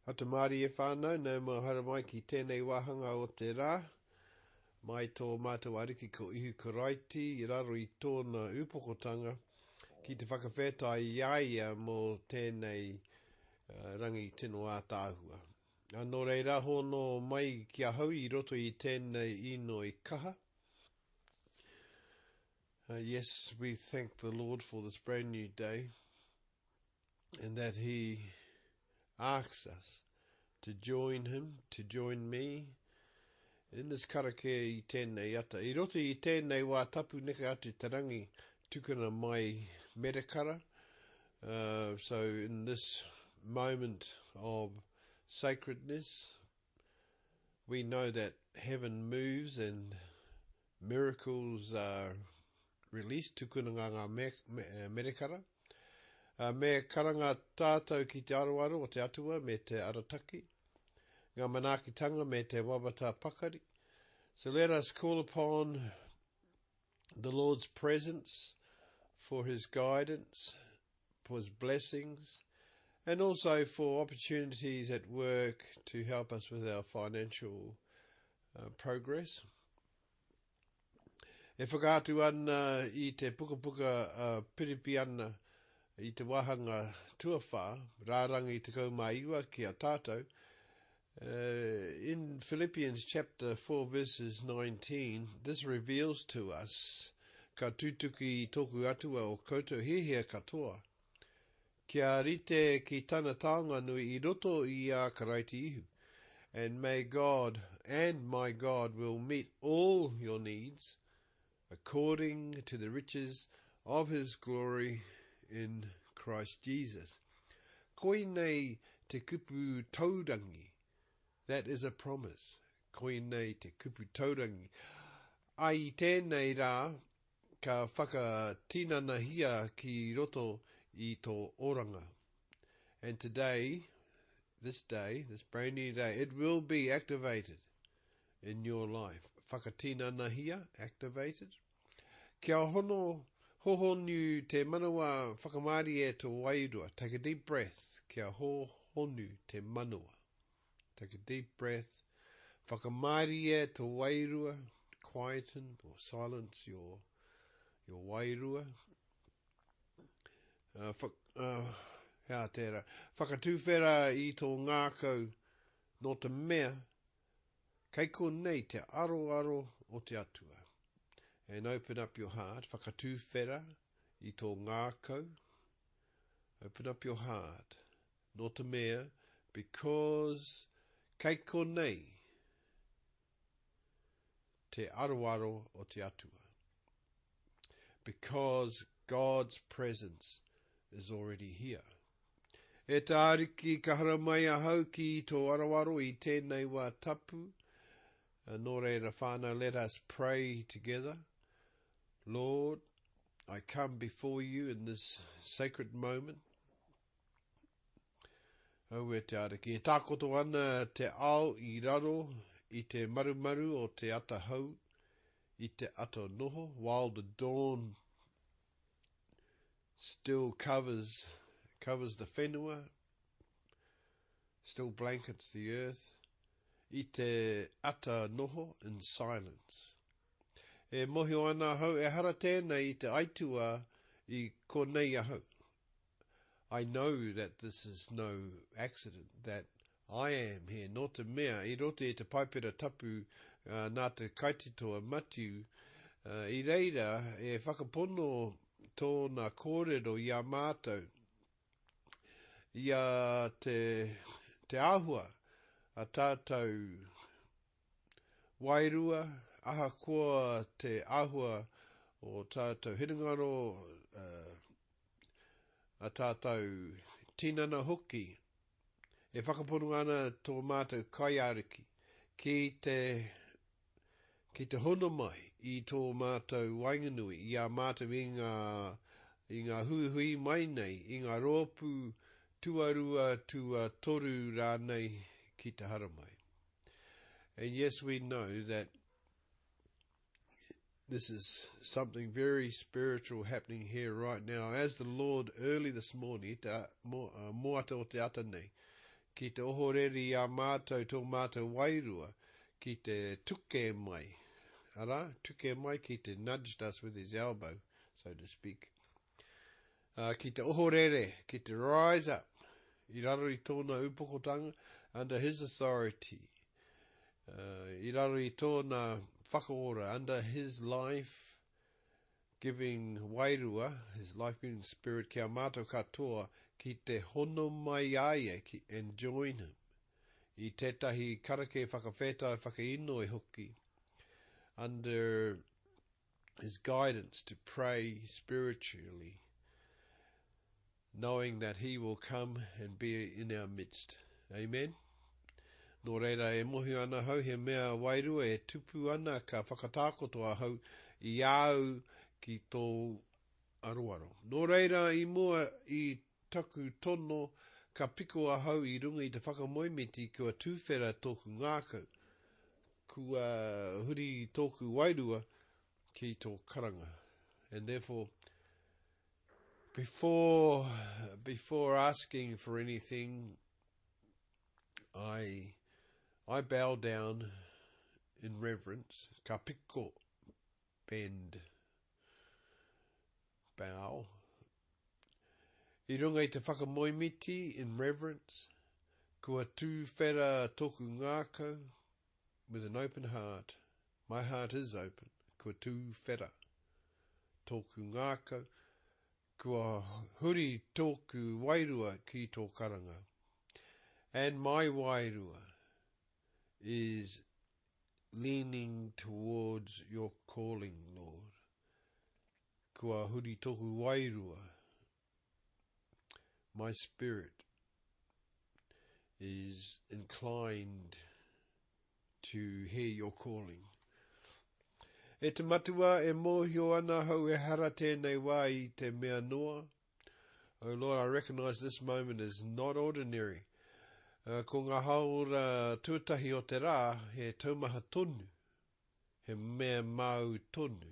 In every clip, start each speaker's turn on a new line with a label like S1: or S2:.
S1: Ata Māori e whānau, nau mai haere mai ki tēnei wāhanga o te rā, mai tō mātou Ariki ko Ihu Karaiti i raro i tōna upokotanga ki te whakawhetai i a ia mō tēnei uh, rangi tino ātaahua. A nō reira hono mai ki ahau i roto i tēnei inoi kaha. Uh, yes, we thank the Lord for this brand new day and that he asks us to join him, to join me in this karakia i tēnei ata. I roto i tēnei wā tapu neke atu te rangi tukuna mai merekara. Uh, so in this moment of sacredness, we know that heaven moves and miracles are released, tukuna ngā ngā me, me, eh, merekara. Uh, me karanga tātou ki te aroaro o te atua me te arataki, ngā manaakitanga me te wawata pakari. So let us call upon the Lord's presence for his guidance, for his blessings, and also for opportunities at work to help us with our financial uh, progress. E whakaatu ana i te pukapuka a Piripiana i te wāhanga tuawhā, rārangi 19 ki a tātou, Uh, in Philippians chapter 4 verses 19, this reveals to us, ka tutuki tōku atua o koutou hiahia katoa, kia rite ki tana taonga nui i roto i a Karaiti Ihu. And may God and my God will meet all your needs according to the riches of his glory in Christ Jesus. Koinei te kupu taurangi. That is a promise. Koinei te kupu taurangi. Ai i tēnei rā, ka whakatinanahia ki roto i tō oranga. And today, this day, this brand new day, it will be activated in your life. Whakatinanahia, activated. Kia hono, hohonu te manawa whakamārie tō wairua. Take a deep breath. Kia hohonu te manawa. Take a deep breath. Whakamārie tō wairua. Quieten or silence your, your wairua. Uh, wha, uh, hea tērā. Whakatūwhera i tō ngākau nō te mea, kei konei te aroaro o te Atua. And open up your heart, whakatūwhera i tō ngākau. Open up your heart. Nō te mea, because kei konei te aroaro o te Atua. Because God's presence is already here. E te Ariki, ka haramai ahau ki tō aroaro i tēnei wā tapu. Nō reira whānau, let us pray together. Lord, I come before you in this sacred moment. Aue te Ariki, e tākoto ana te ao i raro i te marumaru o te ata hau, i te ata noho, while the dawn still covers, covers the whenua, still blankets the earth, i te ata noho in silence. E mohio ana ahau, ehara tēnei i te aituā i konei ahau. I know that this is no accident, that I am here, nō te mea, i roto i te Paipera Tapu uh, nā te kaitito a Matiu, uh, i reira e whakapono tōna kōrero i a mātou, i a te, te āhua a tātou wairua, ahakoa te āhua o tātou hinengaro, uh, a tātou tinana hoki, e whakapono ana tō mātou kaiāriki ki te ki te hono mai i tō mātou waenganui, i a mātou i ngā, i ngā huihui mai nei, i ngā rōpū tuarua, tuatoru rānei ki te haramai. And yes, we know that this is something very spiritual happening here right now. As the Lord early this morning, te moata o te ata nei, ki te ohorere i a mātou tō mātou wairua, ki te tuke mai, arā, tuke mai ki te nudged us with his elbow, so to speak. Uh, ki te ohorere, ki te rise up, i raro i tōna upokotanga, under his authority, uh, i raro i tōna whakaora, under his life, giving wairua, his life-giving spirit, ki a mātou katoa, ki te hono mai a ia, ki, and join him. I tētahi karake whakawhētai whakainoi hoki, under his guidance to pray spiritually, knowing that he will come and be in our midst. Amen. Nō reira, e mohi ana hau he mea wairua e tupu ana ka whakatākoto ahau i āu ki tōu aroaro. Nō reira, i mua i taku tono, ka piko ahau i runga i te whakamoemiti kua tūwhera tōku ngākau, kua huri tōku wairua ki tō karanga. And therefore, before, before asking for anything, I, I bow down in reverence, ka piko, bend, bow. I runga i te whakamoemiti, in reverence, kua tūwhera tōku ngākau, with an open heart, my heart is open, kua tūwhera tōku ngākau, kua huri tōku wairua ki tō karanga. And my wairua is leaning towards your calling, Lord. Kua huri tōku wairua. My spirit is inclined to hear your calling. E te matua e mōhio ana hau e hara tēnei wā i te mea noa. Oh Lord, I recognize this moment is not ordinary. Uh, ko ngā haora tuatahi o te rā, he taumaha tonu, he mea māu tonu.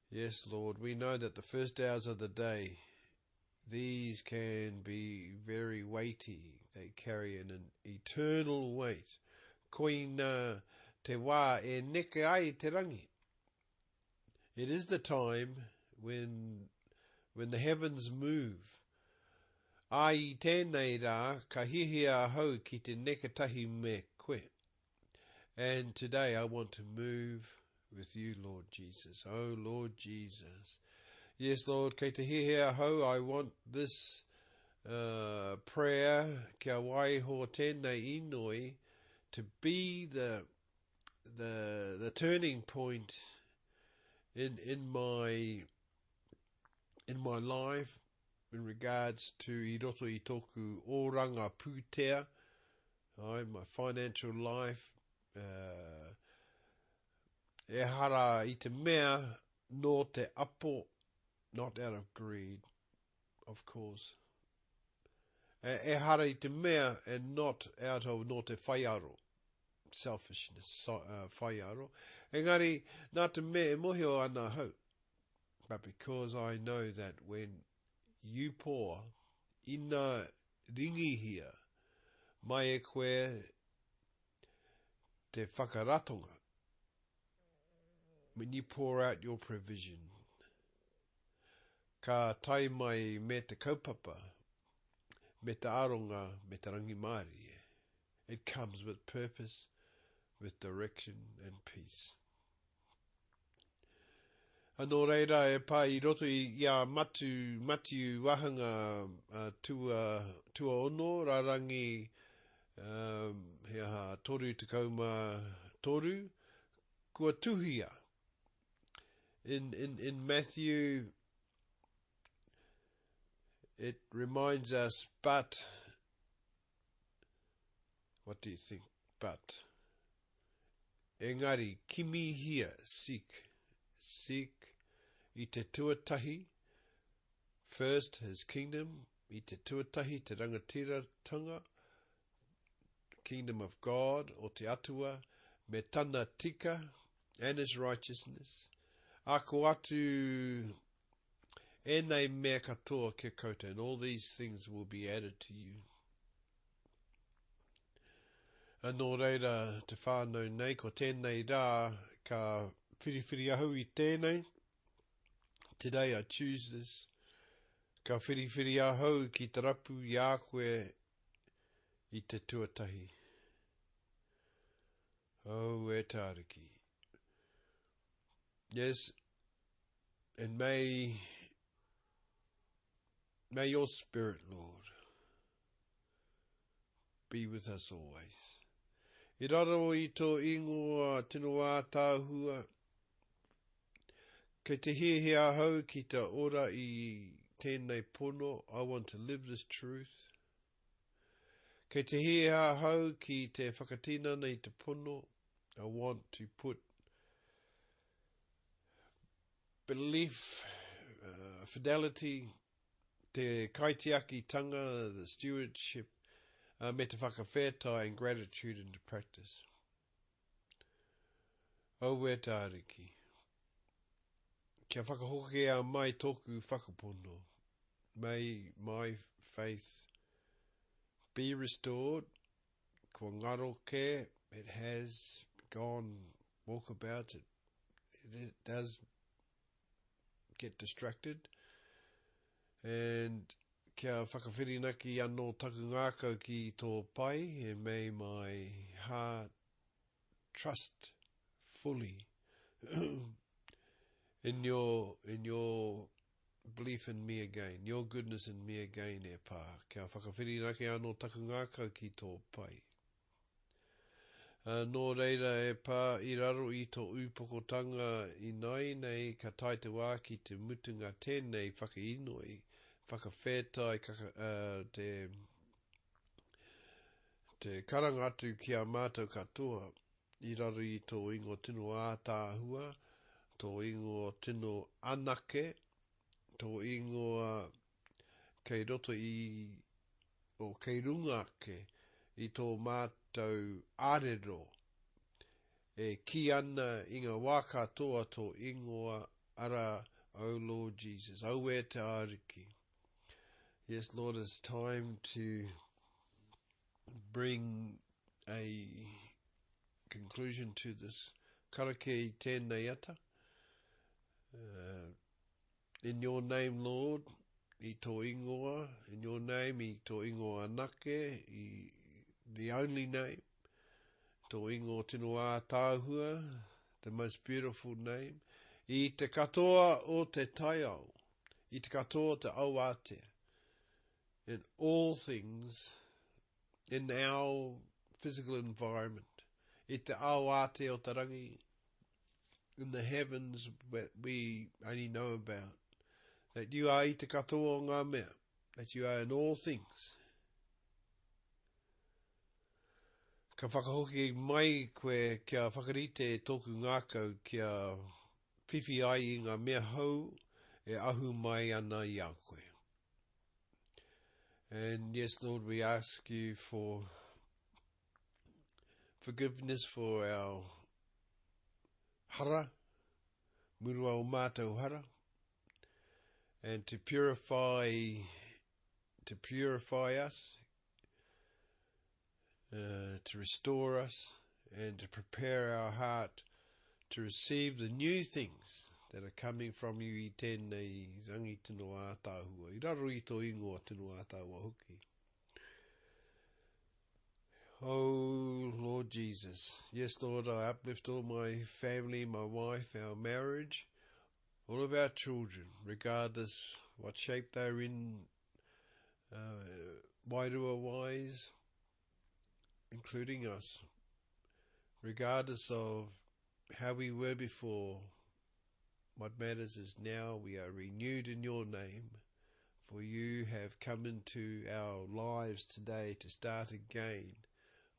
S1: Yes, Lord, we know that the first hours of the day, these can be very weighty. They carry an, an eternal weight. Koina te wā e neke ai te rangi. It is the time when, when the heavens move. Ā, i tēnei rā, ka hiahia ahau ki te neke tahi me koe. And today I want to move with you, Lord Jesus. Oh, Lord Jesus. Yes, Lord, kei te hiahia ahau, I want this uh, prayer, kia waiho tēnei inoi, to be the, the, the turning point in, in my, in my life in regards to i roto i tōku oranga pūtea, ai, my financial life, uh, ehara i te mea nō te apo, not out of greed, of course. Ehara i te mea and not out of nō te whaiaro, selfishness, uh, whaiaro. Engari, nā te mea e mohio ana hau. But because I know that when you pour, ina ringihia mai e koe te whakaratonga, when you pour out your provision, ka tae mai me te kaupapa, me te aronga, me te rangimārie. It comes with purpose, with direction and peace. Nō reira, e pā i roto i a Matu, Matiu wāhanga uh, tua, tuaono, rarangi um, he aha, 33, kua tuhia. In, in, in Matthew, it reminds us, but, what do you think, but, Engari, kimihia, seek, seek, i te tuatahi, first his kingdom, i te tuatahi te rangatiratanga, kingdom of God, o te Atua, me tana tika, and his righteousness. A ko atu ēnei mea katoa kia koutou, and all these things will be added to you. Nō reira te whānau nei, ko tēnei rā ka whiriwhiri ahau i tēnei. Today I choose this. Ka whiriwhiri ahau ki te rapu i a koe i te tuatahi. Oh, e te Ariki. Yes, and may, may your spirit, Lord, be with us always. I raro i tō ingoa tino ātaahua, kei te hiahia ahau ki te ora i tēnei pono, I want to live this truth. Kei te hiahia ahau ki te whakatinana i te pono, I want to put belief, uh, fidelity, te kaitiakitanga, the stewardship, uh, me te whakawhētai and gratitude into practice. Aue te Ariki. Kia whakahokia mai tōku whakapono. May my faith be restored. Kua ngaro kē, it has gone walkabout, it, it does get distracted. And kia whakawhirinaki anō taku ngākau ki tō pai, and may my heart trust fully in your, in your belief in me again, your goodness in me again, e pā. Kia whakawhirinaki anō taku ngākau ki tō pai. Nō reira e pā i raro i tō ūpokotanga ināianei ka tae te wā ki te mutunga tēnei whakainoi, whakawhētai kaka, te, te karanga atu ki a mātou katoa i raro i tō ingoa tino ātaahua, tō ingoa tino anake, tō ingoa kei roto i, o kei runga ake i tō mātou arero e kī ana i ngā wā katoa tō ingoa arā O Lord Jesus, auē te Ariki. Yes, Lord, it's time to bring a conclusion to this karakia i tēnei ata. Uh, In your name, Lord, i tō ingoa, in your name, i tō ingoa anake, i the only name, tō ingoa tino ātaahua, the most beautiful name, i te katoa o te taiao, i te katoa o te ao ātea, in all things, in our physical environment, i te ao ātea o te rangi, in the heavens that we only know about, that you are i te katoa o ngā mea, that you are in all things. Ka whakahoki mai koe kia whakarite tōku ngākau kia whiwhi ai i ngā mea hou e ahu mai ana i a koe. And yes, Lord, we ask you for forgiveness for our hara, murua o mātou hara, and to purify, to purify us, uh, to restore us, and to prepare our heart to receive the new things that are coming from you i tēnei rangi tino ātaahua, i raro i tō ingoa tino ātaahua hoki. Oh, Lord Jesus. Yes, Lord, I uplift all my family, my wife, our marriage, all of our children, regardless what shape they're in, uh, wairua-wise, including us, regardless of how we were before, what matters is now we are renewed in your name, for you have come into our lives today to start again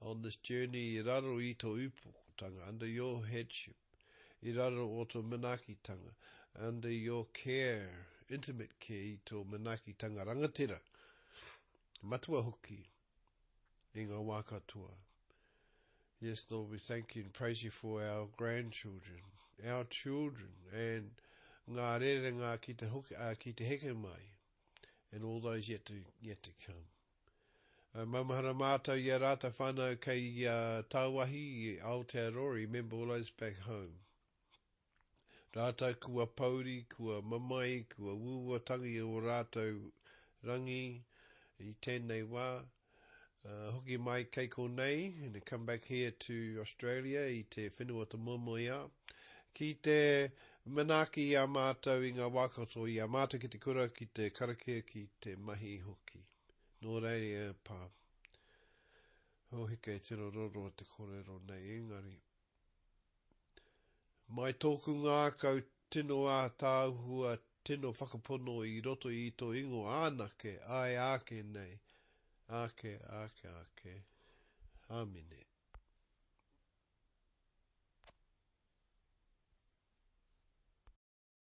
S1: on this journey i raro i tō upokotanga, under your headship, i raro o tō manaakitanga, under your care, intimate care i tō manaakitanga rangatira, matua hoki, i ngā wā katoa. Yes, Lord, we thank you and praise you for our grandchildren, our children, and ngā rerenga ki te, hoki, uh, ki te heke mai, and all those yet to, yet to come. Maumahara mātou i a rātou whānau kei tāwahi i Aotearoa, remember all those back home. Rātou kua pouri, kua mamae, kua uaua tangi o rātou rangi i tēnei wā. Hoki mai kei konei, and come back here to Australia i te whenua o te moemoeā, ki te manaaki i a mātou i ngā wā katoa, i a mātou ki te kura, ki te karakia, ki te mahi hoki. Nō reira e pā. Hōhike e tino roroa te kōrero nei, engari. Mai tōku ngākau tino ātaahua tino whakapono i roto i tō ingoa anake, āe āke nei, āke, āke, āke. Āmine.